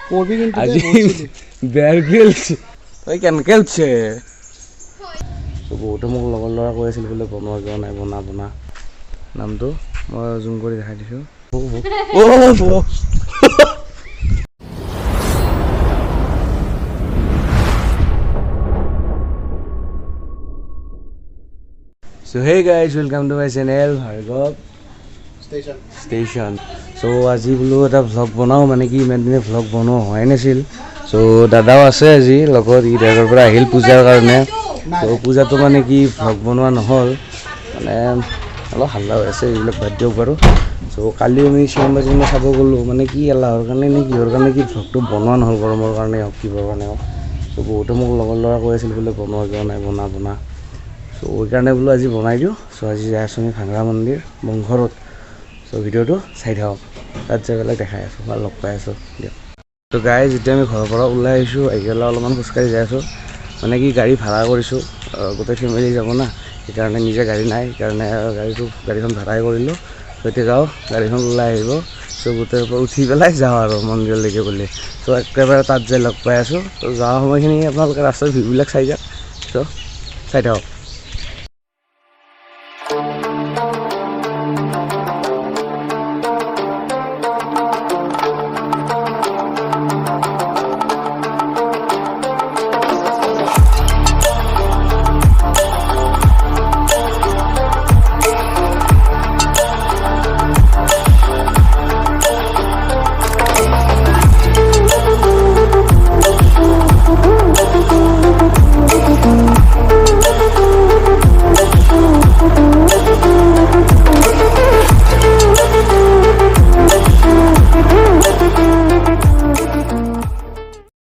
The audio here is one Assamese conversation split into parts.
কৰবি কিন্তু আজি বেয়াৰ গ্ৰিলছ তই কেনেকৈ উঠছে। বহুতে মোক লগৰ ল'ৰা কৈ আছিল বোলে বনোৱা কিয় নাই, বনা বনা। নামটো মই জুম কৰি দেখাই দিছোঁ। So hey guys, welcome to my channel Bhargav Station. So আজি বোলো এটা ভ্লগ বনাওঁ, মানে কি ইমান দিনে ভ্লগ বনোৱা হোৱাই নাছিল। চ' দাদাও আছে আজি লগত, ই দাদাৰ পৰা আহিল পূজাৰ কাৰণে। চ' পূজাটো মানে কি ভ্লগ বনোৱা নহ'ল, মানে অলপ হাল্লা হৈ আছে, এইবিলাক বাদ দিয়ক বাৰু। চ' কালি আমি চিনেমা চিনেমা চাব গ'লোঁ, মানে কি এলাহৰ কাৰণে নে কিহৰ কাৰণে কি ভ্লগটো বনোৱা নহ'ল, গৰমৰ কাৰণে হওক কিহৰ কাৰণে হওক। চ' বহুতে মোক লগৰ ল'ৰা কৈ আছিল বোলে বনোৱা কিয় নাই, বনা বনা। চ' সেইকাৰণে বোলো আজি বনাই দিওঁ। চ' আজি যাই আছোঁ আমি ভাংৰা মন্দিৰ বংশৰত। চ' ভিডিঅ'টো চাই থাকক, তাত যাই পেলাই দেখাই আছোঁ বা লগ পাই আছোঁ দিয়ক। ত' গাই যেতিয়া আমি ঘৰৰ পৰা ওলাই আহিছোঁ, আহি পেলাই অলপমান খোজকাঢ়ি যাই আছোঁ, মানে কি গাড়ী ভাড়া কৰিছোঁ, গোটেই ফেমিলি যাব না, সেইকাৰণে নিজে গাড়ী নাই, সেইকাৰণে গাড়ীখন ভাড়াই কৰিলোঁ। এতিয়া যাওঁ, গাড়ীখন ওলাই আহিব। চ' গোটেই পৰা উঠি পেলাই যাওঁ আৰু মন্দিৰলৈকে বুলি। চ' একেবাৰে তাত যাই লগ পাই আছোঁ। ত' যোৱা সময়খিনি আপোনালোকে ৰাস্তাৰ ভিউবিলাক চাই যাওক। চ' চাই থাকক।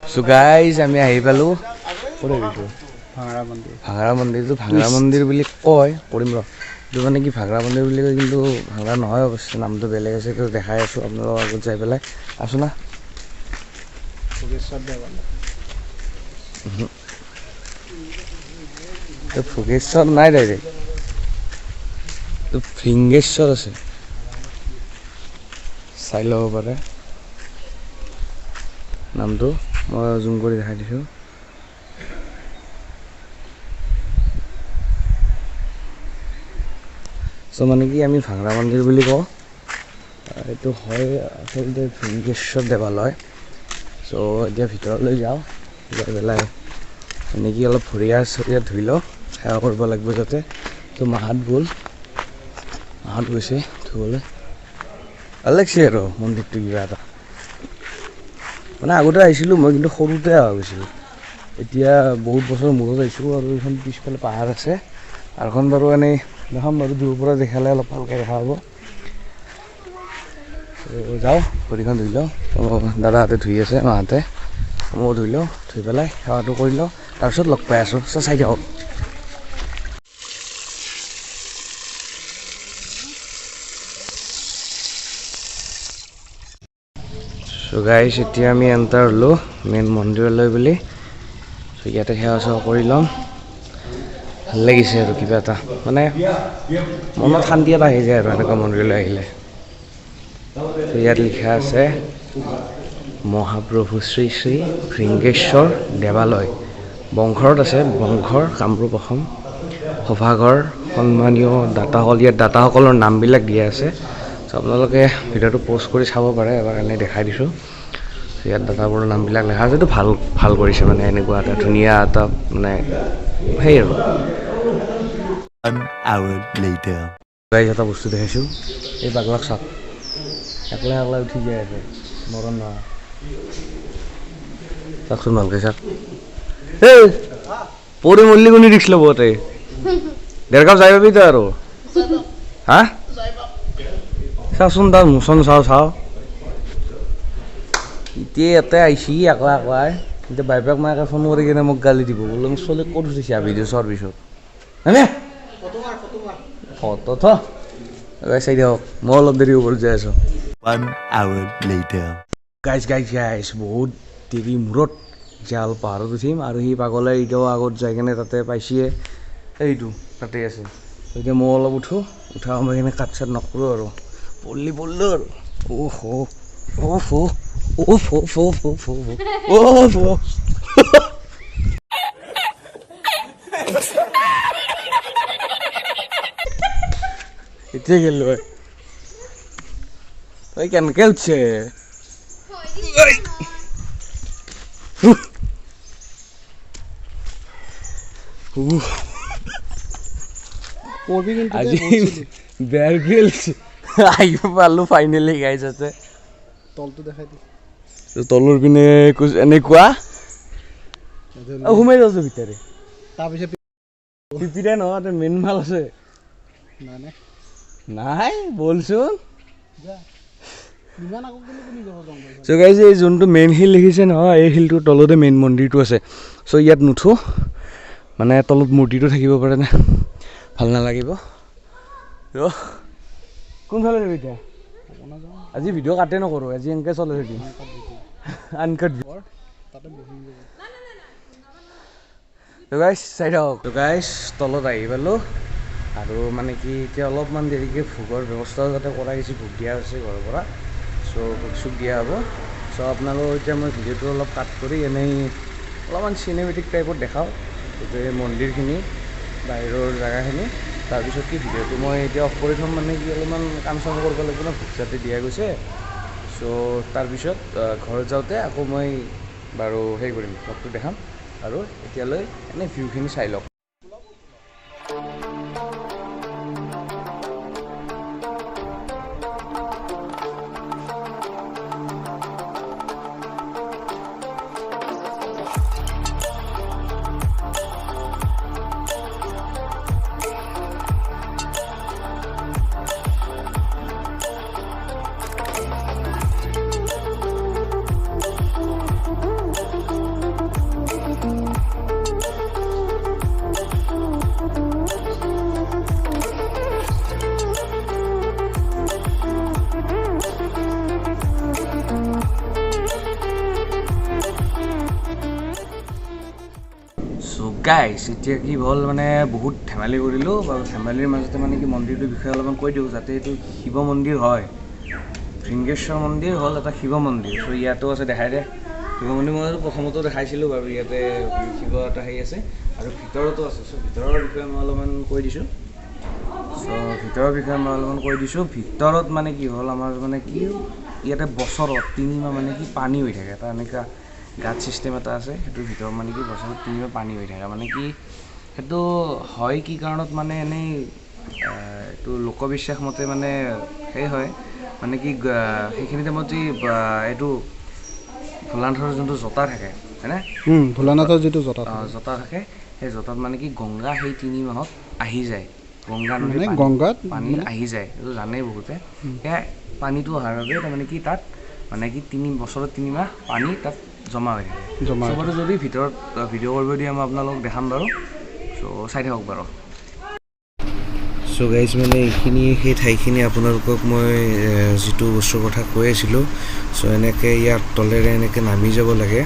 চ' গাইজ আমি আহি পালোঁ ভাঙৰা মন্দিৰ। ভাঙৰা মন্দিৰটো ভাঙৰা মন্দিৰ বুলি কয়, কৰিম ৰ। এইটো মানে কি ভাঙৰা মন্দিৰ বুলি কয়, কিন্তু ভাঙৰা নহয় অৱশ্যে, নামটো বেলেগ আছে। কিন্তু দেখাই আছোঁ আপোনালোকৰ আগত যাই পেলাই। আছোঁ না ভোগেশ্বৰ দেৱালয়। ভোগেশ্বৰ নাই ডাইৰেক্ট, ভৃংগেশ্বৰ আছে, চাই ল'ব পাৰে। নামটো মই জুম কৰি দেখাই দিছোঁ। চ' মানে কি আমি ভাংৰা মন্দিৰ বুলি কওঁ, এইটো হয় আচলতে ভৃংগেশ্বৰ দেৱালয়। চ' এতিয়া ভিতৰলৈ যাওঁ, যাই পেলাই মানে কি অলপ ভৰিয়া চৰিয়া ধুই লওঁ, সেৱা কৰিব লাগিব যাতে। ত' মাহঁত গ'ল, মাহঁত গৈছে ধুবলৈ। ভাল লাগিছে আৰু মন্দিৰটো কিবা এটা, মানে আগতে আহিছিলোঁ মই, কিন্তু সৰুতে অহা গৈছিলোঁ। এতিয়া বহুত বছৰ মূৰত আহিছোঁ। আৰু এইখন পিছফালে পাহাৰ আছে, পাহাৰখন বাৰু এনেই দেখাম বাৰু, দূৰৰ পৰা দেখালে অলপ ভালকৈ দেখা হ'ব। যাওঁ ভৰিখন ধুই লওঁ। দাদাহঁতে ধুই আছে, মাহঁতে, ময়ো ধুই লওঁ, ধুই পেলাই সেৱাটো কৰি লওঁ, তাৰপিছত লগ পাই আছোঁ। চ' চাই থাকক। চ' গাইজ এতিয়া আমি এণ্টাৰ হ'লোঁ মেইন মন্দিৰলৈ বুলি। চ' ইয়াতে সেৱা চেৱা কৰি ল'ম। ভাল লাগিছে আৰু কিবা এটা, মানে মনত শান্তি এটা আহি যায় আৰু এনেকুৱা মন্দিৰলৈ আহিলে। ইয়াত লিখা আছে মহাপ্ৰভু শ্ৰী শ্ৰী ভৃংগেশ্বৰ দেৱালয়, বংশৰত আছে, বংশৰ কামৰূপ অসম। সভাঘৰ সন্মানীয় দাতাসকল, ইয়াত দাতাসকলৰ নামবিলাক দিয়া আছে। চ' আপোনালোকে ভিডিঅ'টো প'ষ্ট কৰি চাব পাৰে, এবাৰ এনেই দেখাই দিছোঁ। ইয়াত দাতাবোৰৰ নামবিলাক লেখা আছে। এইটো ভাল ভাল কৰিছে, মানে এনেকুৱা এটা ধুনীয়া এটা মানে সেই আৰু। গাইজ এটা বস্তু দেখাইছোঁ, এই পাগলাক চাওক, একলা একলা উঠি যাই আছে, মৰণ নহয়। চাওকচোন ভালকৈ চাওক। এই পৰি মৰলি কোনে ৰিক্স ল'ব? তই ডেৰগাঁও যাই পাবি তই আৰু? হা চাচোন তাৰ মোচন চাওঁ চাওঁ। এতিয়া ইয়াতে আহিছি একলা একলাই, এতিয়া বাইপেক মাকে ফোন কৰি কিনে মোক গালি দিব, বোলে মোক ছোৱালী ক'ত উঠিছে ভিডিঅ' চোৱাৰ পিছত। হয়নে ফটো থ চাই দিয়ক, মই অলপ দেৰি ওপৰত যাই আছোঁ। 1 hour later. Guys guys guys বহুত দেৰি মূৰত জাল পাহাৰত উঠিম। আৰু সি পাগলে এতিয়াও আগত যাই কিনে তাতে পাইছিয়ে, এইটো তাতে আছে। এতিয়া মই অলপ উঠোঁ, উঠা সময়খিনি কাট চাট নকৰোঁ আৰু, পৰলি পৰলোঁ আৰু। অহ অহ। ওফ ওফ ওফ ওফ ওফ ওফ। এতিয়া গেলো তই কেনেকে উঠছে? আজি বেয়াৰ গ্ৰিলছ আহিব পালো ফাইনেলি গাইজ। আছে তলটো দেখাই দি, তলৰ পিনে এনেকুৱা সোমাই যাছো ভিতৰে। তাৰপিছত পিপিৰে নহয়, মেইন মাল আছে। নাই বলচোন। চ' গাইজ, এই যোনটো মেইন শিল দেখিছে নহয়, এই শিলটোৰ তলতে মেইন মন্দিৰটো আছে। চ' ইয়াত নুঠো, মানে তলত মূৰ্তিটো থাকিব পাৰে নে, ভাল নালাগিব। কোনফালে যাবি এতিয়া? আজি ভিডিঅ' কাটে নকৰোঁ, আজি এনেকৈ চলাই থৈ দিম, আনকাট। গাইজ চাই থাকক। গাইজ তলত আহি পালোঁ আৰু মানে কি এতিয়া অলপমান দেৰিকৈ ভোগৰ ব্যৱস্থাও যাতে কৰা গৈছে, ভোগ দিয়া হৈছে ঘৰৰ পৰা। চ' ভোগ চোগ দিয়া হ'ব। চ' আপোনালোকক এতিয়া মই ভিডিঅ'টো অলপ কাট কৰি এনেই অলপমান চিনেমেটিক টাইপত দেখাওঁ গোটেই মন্দিৰখিনি, বাহিৰৰ জেগাখিনি। তাৰপিছত কি ভিডিঅ'টো মই এতিয়া অফ কৰি থ'ম, মানে কি অলপমান কাম চাম কৰিব লাগিব ন, ভোগ যাতে দিয়া গৈছে। চ' তাৰপিছত ঘৰত যাওঁতে আকৌ মই বাৰু সেই কৰিম, ভ্লগটো দেখাম। আৰু এতিয়ালৈ এনেই ভিউখিনি চাই লওক। গাইছ এতিয়া কি হ'ল, মানে বহুত ধেমালি কৰিলোঁ বাৰু, ধেমালিৰ মাজতে মানে কি মন্দিৰটোৰ বিষয়ে অলপমান কৈ দিওঁ, যাতে এইটো শিৱ মন্দিৰ হয়। ভৃংগেশ্বৰ মন্দিৰ হ'ল এটা শিৱ মন্দিৰ। চ' ইয়াতো আছে, দেখাই দে শিৱ মন্দিৰ। মই প্ৰথমতো দেখাইছিলোঁ বাৰু, ইয়াতে শিৱ এটা হেৰি আছে আৰু ভিতৰতো আছে। চ' ভিতৰৰ বিষয়ে মই অলপমান কৈ দিছোঁ। চ' ভিতৰৰ বিষয়ে মই অলপমান কৈ দিছোঁ। ভিতৰত মানে কি হ'ল আমাৰ, মানে কি ইয়াতে বছৰত 3 মাহ মানে কি পানী হৈ থাকে। এটা এনেকুৱা গাঁত চিষ্টেম এটা আছে, সেইটোৰ ভিতৰত মানে কি বছৰত 3 মাহ পানী হৈ থাকে। মানে কি সেইটো হয় কি কাৰণত, মানে এনেই এইটো লোকবিশ্বাস মতে মানে সেই হয়, মানে কি সেইখিনি টাইমত যি এইটো ভোলানাথৰ যোনটো জঁটা থাকে, হয়নে? ভোলানাথৰ যিটো জঁটা থাকে, সেই জঁটাত মানে কি গংগা সেই 3 মাহত আহি যায়। গংগা নদীৰ গংগাত পানী আহি যায়, এইটো জানেই বহুতে। সেয়া পানীটো অহাৰ বাবে তাৰমানে কি তাত মানে কি 3 বছৰত 3 মাহ পানী তাত জমা হৈ থাকে। চবতে যদি ভিতৰত ভিডিঅ' কৰিব দিয়ে মই আপোনালোকক দেখাম বাৰু। চ' চাই থাকক বাৰু। চ' গাইজ মানে এইখিনি সেই ঠাইখিনি আপোনালোকক মই যিটো বস্তুৰ কথা কৈ আছিলোঁ। চ' এনেকৈ ইয়াত তলেৰে এনেকৈ নামি যাব লাগে।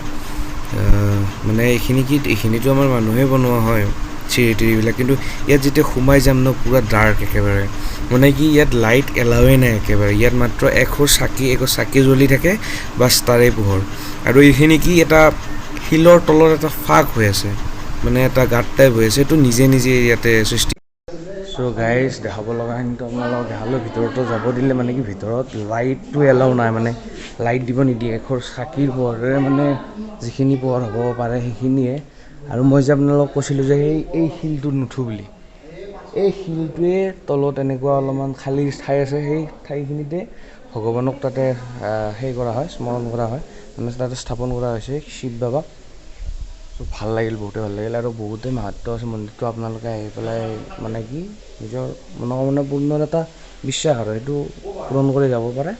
মানে এইখিনি কি, এইখিনিতো আমাৰ মানুহে বনোৱা হয় চিৰি তিৰিবিলাক, কিন্তু ইয়াত যেতিয়া সোমাই যাম ন, পূৰা ডাৰ্ক একেবাৰে। মানে কি ইয়াত লাইট এলাওৱে নাই একেবাৰে। ইয়াত মাত্ৰ এশৰ চাকি, একো চাকি জ্বলি থাকে, বাছ তাৰে পোহৰ। আৰু এইখিনি কি এটা শিলৰ তলত এটা ফাঁক হৈ আছে, মানে এটা গাঁত টাইপ হৈ আছে, এইটো নিজে নিজে ইয়াতে সৃষ্টি। চ' গাইজ দেখাব লগাখিনিতো আপোনালোকক দেখালোঁ। ভিতৰতো যাব দিলে মানে কি ভিতৰত লাইটটো এলাও নাই, মানে লাইট দিব নিদিয়ে। এশৰ চাকিৰ পোহৰেৰে মানে যিখিনি পোহৰ হ'ব পাৰে সেইখিনিয়ে। আৰু মই যে আপোনালোকক কৈছিলোঁ যে এই শিলটোত নুঠো বুলি, এই শিলটোৱে তলত এনেকুৱা অলপমান খালী ঠাই আছে, সেই ঠাইখিনিতে ভগৱানক তাতে সেই কৰা হয়, স্মৰণ কৰা হয়, মানে তাতে স্থাপন কৰা হৈছে শিৱ বাবাক। চ' ভাল লাগিল, বহুতে ভাল লাগিল আৰু বহুতে মাহাত্ম্য আছে মন্দিৰটো। আপোনালোকে আহি পেলাই মানে কি নিজৰ মনোকামনা পূৰ্ণৰ এটা বিশ্বাস আৰু সেইটো পূৰণ কৰি যাব পাৰে।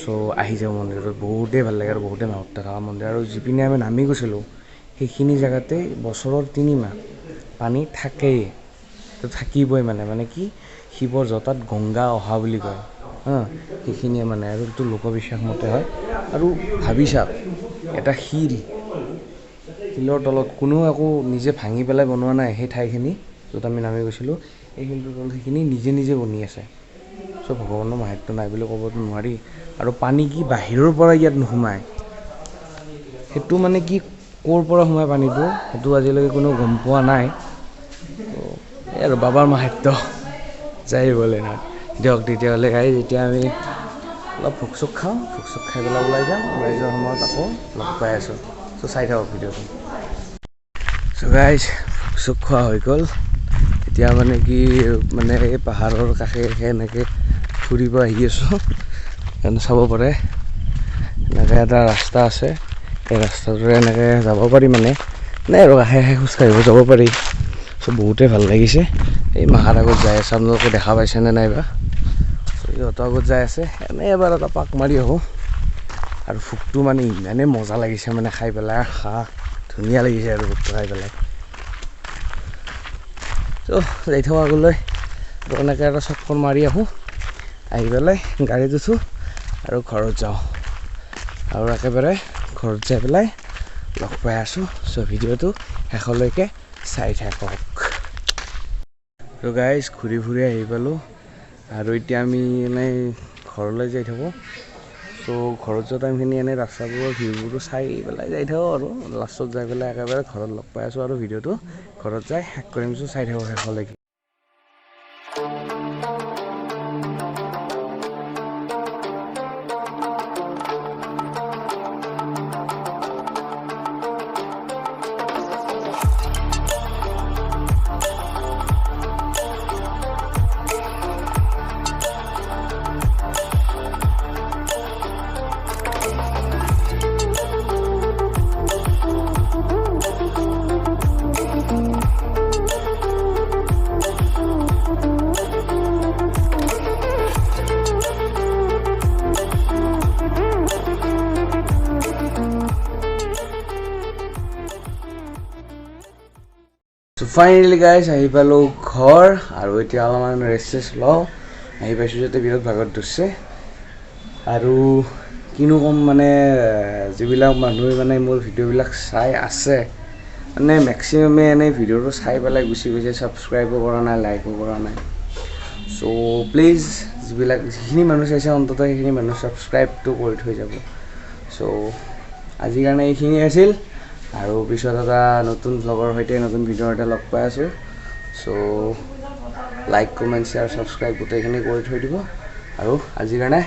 চ' আহি যাব মন্দিৰটোত, বহুতেই ভাল লাগে আৰু বহুতেই মাহাত্ম্য থকা মন্দিৰ। আৰু যিপিনে আমি নামি গৈছিলোঁ সেইখিনি জেগাতেই বছৰৰ 3 মাহ পানী থাকেই, তো থাকিবই। মানে মানে কি শিৱৰ জটাত গংগা অহা বুলি কয়, হা, সেইখিনিয়ে মানে। আৰু এইটো লোকবিশ্বাস মতে হয়। আৰু ভাবি চাওক, এটা শিল, শিলৰ তলত কোনেও একো নিজে ভাঙি পেলাই বনোৱা নাই। সেই ঠাইখিনি য'ত আমি নামি গৈছিলোঁ, এই শিলটোৰ তলত সেইখিনি নিজে নিজে বনি আছে। চ' ভগৱানৰ মাহাত্ম্য নাই বুলি ক'বতো নোৱাৰি। আৰু পানী কি বাহিৰৰ পৰা ইয়াত নোসোমায়, সেইটো মানে কি ক'ৰ পৰা সোমায় পানীটো সেইটো আজিলৈকে কোনেও গম পোৱা নাই। এই আৰু বাবাৰ মাহাত্ম্য, যাই ভোলেনাথ। দিয়ক তেতিয়াহ'লে গাইজ, এতিয়া আমি অলপ ভোগ চোগ খাওঁ, ভোগ চোগ খাই পেলাই ওলাই যাম। ওলাই যোৱাৰ সময়ত আকৌ লগ পাই আছোঁ, চ' চাই থাকক ভিডিঅ'টো। চ' গাইজ, ভোগ চোগ খোৱা হৈ গ'ল। এতিয়া মানে কি মানে এই পাহাৰৰ কাষে কাষে এনেকৈ ফুৰিব আহি আছোঁ। চাব পাৰে এনেকৈ এটা ৰাস্তা আছে, সেই ৰাস্তাটোৰে এনেকৈ যাব পাৰি, মানে মানে আৰু কাষে কাষে খোজকাঢ়িব যাব পাৰি। চ' বহুতেই ভাল লাগিছে। এই মাহাৰ আগত যাই আছে, আপোনালোকে দেখা পাইছেনে নাইবা? সিহঁতৰ আগত যাই আছে, এনেই এবাৰ এটা পাক মাৰি আহোঁ। আৰু ভোগটো মানে ইমানেই মজা লাগিছে মানে খাই পেলাই, হা ধুনীয়া লাগিছে আৰু ভোগটো খাই পেলাই। চ' যাই থাকোঁ আগলৈ, আৰু এনেকৈ এটা চক্কৰ মাৰি আহোঁ, আহি পেলাই গাড়ীত উঠোঁ আৰু ঘৰত যাওঁ। আৰু একেবাৰে ঘৰত যাই পেলাই লগ পাই আছোঁ। চ' ভিডিঅ'টো শেষলৈকে চাই থাকক। ত' গাইজ, ঘূৰি ফুৰি আহি পালোঁ আৰু এতিয়া আমি এনেই ঘৰলৈ যাই থাকোঁ। চ' ঘৰত যোৱা টাইমখিনি এনেই ৰাস্তাবোৰৰ ভিউবোৰো চাই পেলাই যাই থাকোঁ আৰু লাষ্টত যাই পেলাই একেবাৰে ঘৰত লগ পাই আছোঁ আৰু ভিডিঅ'টো ঘৰত যাই শেষ কৰিম। চ' চাই থাকোঁ শেষলৈকে। চ' ফাইনেলি গাইজ, আহি পালোঁ ঘৰ আৰু এতিয়া অলপমান ৰেষ্ট চেষ্ট লওঁ। আহি পাইছোঁ যাতে বিৰাট ভাগৰ ধৰিছে। আৰু কিনো ক'ম মানে যিবিলাক মানুহে মানে মোৰ ভিডিঅ'বিলাক চাই আছে, মানে মেক্সিমামে এনেই ভিডিঅ'টো চাই পেলাই গুচি গৈছে, ছাবস্ক্ৰাইবো কৰা নাই, লাইকো কৰা নাই। চ' প্লিজ যিবিলাক যিখিনি মানুহ চাইছে অন্ততঃ সেইখিনি মানুহ ছাবস্ক্ৰাইবটো কৰি থৈ যাব। চ' আজিৰ কাৰণে এইখিনিয়ে আছিল আৰু পিছত এটা নতুন ভ্লগৰ সৈতে নতুন ভিডিঅ'ৰ সৈতে লগ পাই আছোঁ। So like, comment, share, subscribe গোটেইখিনি কৰি থৈ দিব। আৰু আজিৰ কাৰণে